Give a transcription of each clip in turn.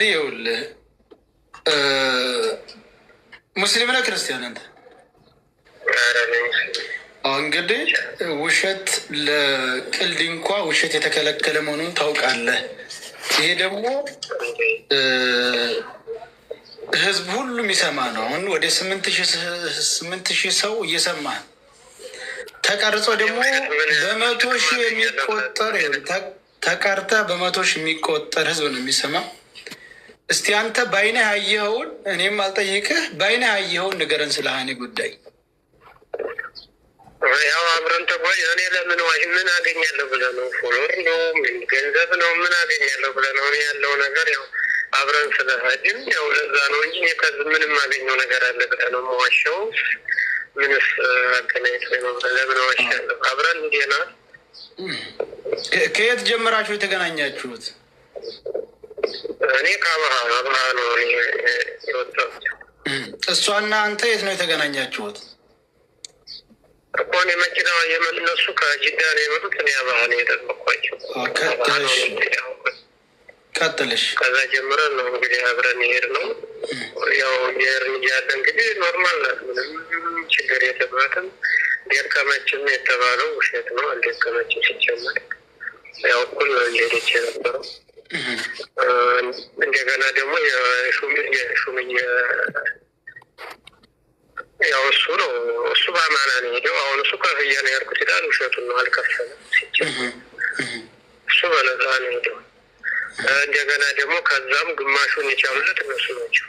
ይኸውልህ ሙስሊም ነህ ክርስቲያን አንተ? እንግዲህ ውሸት ለቅልድ እንኳ ውሸት የተከለከለ መሆኑን ታውቃለህ። ይሄ ደግሞ ህዝብ ሁሉ የሚሰማ ነው። አሁን ወደ 8,000 ሰው እየሰማ ተቀርጾ ደግሞ በ100,000 የሚቆጠር ተቀርተ በ100,000 የሚቆጠር ህዝብ ነው የሚሰማ። እስቲ አንተ በአይንህ ያየኸውን እኔም አልጠይቅህ፣ በአይንህ ያየኸውን ንገረን ስለ ሀኒ ጉዳይ። ያው አብረን ተጓዥ እኔ ለምን ዋሽ ምን አገኛለሁ ብለህ ነው? Follower ነው ምን ገንዘብ ነው ምን አገኛለሁ ብለህ ነው? እኔ ያለው ነገር ያው አብረን ስለሄድን ያው ለዛ ነው እንጂ ከዚህ ምንም አገኘው ነገር አለ ብለህ ነው የምዋሸው? ምንስ አገናኝቶ ነው? ለምን ዋሻለሁ? አብረን እንዴና ከየት ጀምራችሁ የተገናኛችሁት? እኔ ከአብርሃ አብርሃ ነው የወጣሁት። እሷና አንተ የት ነው የተገናኛችሁት? እኮ እኔ መኪና እነሱ ከጅዳ ነው የመጡት። እኔ አብርሃ ነው የጠበኳቸው። ቀጥልሽ። ከዛ ጀምረን ነው እንግዲህ አብረን ይሄድ ነው። ያው የሄድን እያለ እንግዲህ normal ናት፣ ምንም ችግር የለባትም። ደከመችም የተባለው ውሸት ነው። አልደከመችም። ሲጀመር ያው እኩል ነው እየሄደች የነበረው። እንደገና ደግሞ የሹምዬ ያው እሱ ነው እሱ በአማና ነው የሄደው። አሁን እሱ ከፍዬ ነው ያልኩት ይላል። ውሸቱን ነው፣ አልከፈለም። ሲጀመር እሱ በነፃ ነው የሄደው። እንደገና ደግሞ ከዛም ግማሹን የቻሉለት እነሱ ናቸው።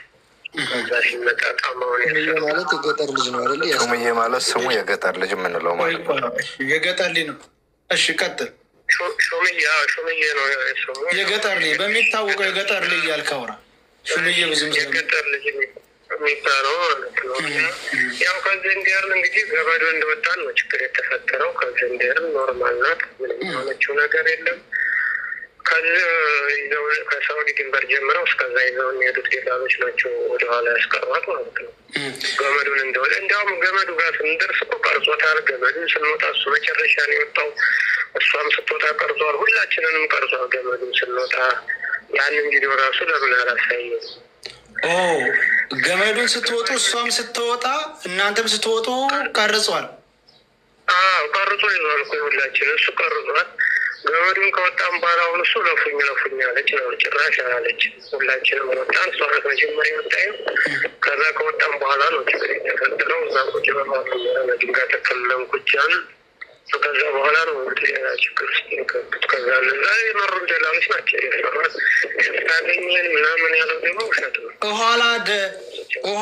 ከዛ ሲመጣ ጣማውን ማለት የገጠር ልጅ ነው አይደል? ሹምዬ ማለት ስሙ የገጠር ልጅ የምንለው ማለት ነው። የገጠር ልጅ ነው። እሺ ቀጥል። ሹምዬ ሹምዬ ነው ስሙ። የገጠር ልጅ በሚታወቀው የገጠር ልጅ ያልከው አውራ። ሹምዬ ብዙም የገጠር ልጅ የሚባለው ማለት ነው። ያው ከዚህ እንዲያርን እንግዲህ ገበዶ እንደወጣን ነው ችግር የተፈጠረው። ከዚህ እንዲያርን normal ናት፣ ምንም የሆነችው ነገር የለም። ከዚህ ይዘው ከሳውዲ ድንበር ጀምረው እስከዛ ይዘውን የሄዱት ደላሎች ናቸው ወደኋላ ያስቀሯት ማለት ነው። ገመዱን እንደሆነ እንዲያውም ገመዱ ጋር ስንደርስ እኮ ቀርጾታል። ገመዱን ስንወጣ እሱ መጨረሻ ነው የወጣው። እሷም ስትወጣ ቀርጿል። ሁላችንንም ቀርጿል። ገመዱን ስንወጣ ያንን ቪዲዮ ራሱ ለምን አላሳየም? ገመዱን ስትወጡ እሷም ስትወጣ እናንተም ስትወጡ ቀርጿል። አዎ ቀርጾ ይዟል እኮ ሁላችን እሱ ቀርጿል። ገመዱን ከወጣም በኋላ አሁን እሱ ለፉኝ ለፉኝ አለች ነው ጭራሽ አላለች። ሁላችንም ወጣን። እሷ ናት መጀመሪያ የወጣችው። ከዛ ከወጣም በኋላ ነው ችግር የተፈጠረው። እዛ ቁጭ በማለት ድንጋይ ተከልለን ቁጭ አልን። ከዛ በኋላ ነው እንግዲህ ሌላ ችግር ውስጥ የገቡት። ከዛ እዛ የመሩን ደላሎች ናቸው የሰሯት። ታገኘን ምናምን ያለው ደግሞ ውሸት ነው።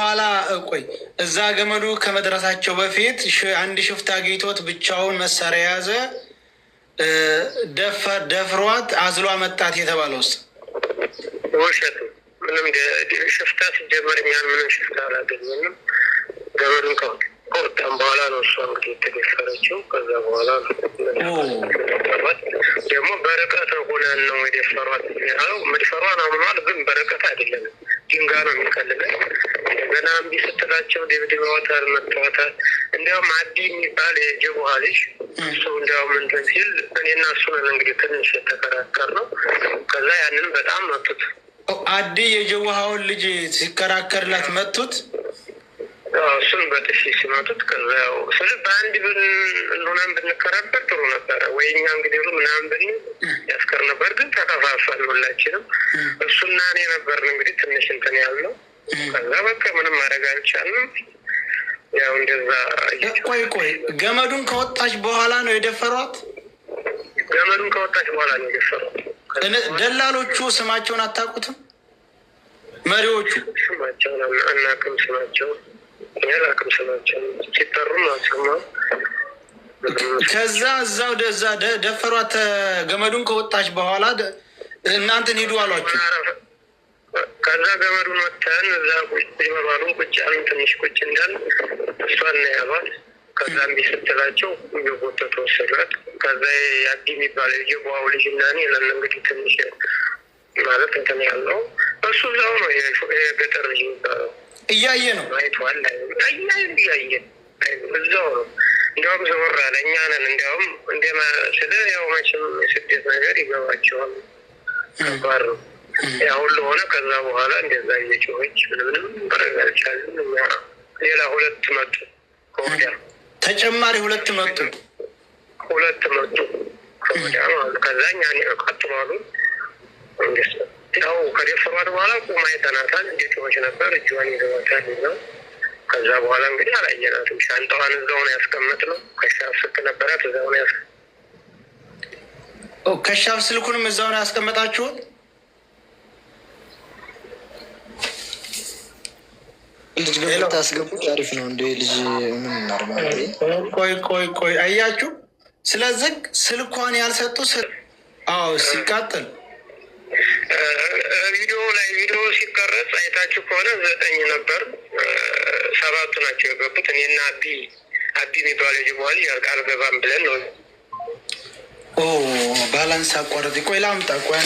ኋላ ቆይ፣ እዛ ገመዱ ከመድረሳቸው በፊት አንድ ሽፍታ አግኝቶት ብቻውን መሳሪያ የያዘ ደፍሯት አዝሏ መጣት የተባለውስ ውሸት ነው። ምንም ሽፍታ ሲጀመር እኛን ምንም ሽፍታ አላገኘንም። ገመዱን ከወጣም በኋላ ነው እሷ እንግዲህ የተደፈረችው። ከዛ በኋላ ነው ደግሞ በርቀት ሆነን ነው የደፈሯት። መድፈሯን አምኗል፣ ግን በርቀት አይደለም፣ ድንጋይ ነው የሚከልለን። እንደገና እምቢ ስትላቸው ደብድበዋታል፣ መጥተዋታል። እንዲያውም አዲ የሚባል የጀቡሃ ልጅ እሱ እንዲያውም እንትን ሲል እኔና እሱ ነን እንግዲህ ትንሽ የተከራከር ነው። ከዛ ያንን በጣም መቱት። አዲ የጀቡሃውን ልጅ ሲከራከርላት መቱት። እሱን በጥፊ ሲመቱት ከዛ ያው ስለ በአንድ ብንሆነን ብንከራከር ጥሩ ነበረ ወይ እኛ እንግዲህ ምናምን ብን ያስከር ነበር። ግን ተከፋፈል ሁላችንም። እሱና እኔ ነበርን እንግዲህ ትንሽ እንትን ያልነው። ከዛ በቃ ምንም ማድረግ አልቻልንም። ያው እንደዛ። ቆይ ቆይ፣ ገመዱን ከወጣች በኋላ ነው የደፈሯት? ገመዱን ከወጣች በኋላ ነው የደፈሯት። ደላሎቹ ስማቸውን አታውቁትም? መሪዎቹ ስማቸውን አናውቅም። ስማቸውን እኔ አላውቅም። ስማቸውን ሲጠሩም አልሰማሁም። ከዛ እዛው እዛ ደፈሯት። ገመዱን ከወጣች በኋላ እናንተን ሂዱ አሏችሁ? ከዛ ገመዱን ወጥተን እዛ ቁጭ በባሉን ቁጭ አልን። ትንሽ ቁጭ እንዳል እሷን ነው ያሏት። ከዛ እምቢ ስትላቸው እየጎተቱ ወሰዷት። ከዛ የአዲ የሚባለው የጀቧው ልጅ እና እኔ ነን እንግዲህ ትንሽ ማለት እንትን ያልነው። እሱ እዛው ነው የገጠር ልጅ የሚባለው እያየ ነው አይቷል። እያየ እዛው ነው። እንዲያውም ዘወር አለ። እኛ ነን እንዲያውም እንደ ስለ ያው መቼም የስደት ነገር ይገባቸዋል። ከባድ ነው። ያ ሁሉ ሆነ። ከዛ በኋላ እንደዛ እየጮኸች ምንም ማድረግ አልቻልንም። እኛ ሌላ ሁለት መጡ ከወዲያ፣ ተጨማሪ ሁለት መጡ። ሁለት መጡ ከወዲያ ማለት ነው። ከዛ እኛ ቀጥሉ አሉን። ያው ከደፈሯት በኋላ ቁማ አይተናታል። እየጮኸች ነበር። እጇን ይዘዋታል ይዘው። ከዛ በኋላ እንግዲህ አላየናትም። ሻንጣዋን እዛው ነው ያስቀመጥነው። ከሻፍ ስልክ ነበራት፣ እዛው ነው ያስ ከሻፍ ስልኩንም እዛው ነው ያስቀመጣችሁት? ልጅ ግን ብታስገቡት አሪፍ ነው። እንደ ልጅ ምን እናድርግ? ቆይ ቆይ ቆይ፣ አያችሁ። ስለዚህ ስልኳን ያልሰጡ፣ አዎ፣ ሲቃጥል ቪዲዮ ላይ ቪዲዮ ሲቀረጽ አይታችሁ ከሆነ 9 ነበር፣ 7ቱ ናቸው የገቡት። እኔና አቢ፣ አቢ የሚባለው የጅቦ ልጅ አልገባም ብለን ነው። Balance አቋረጥ። ቆይ ላምጣ። ቆይ።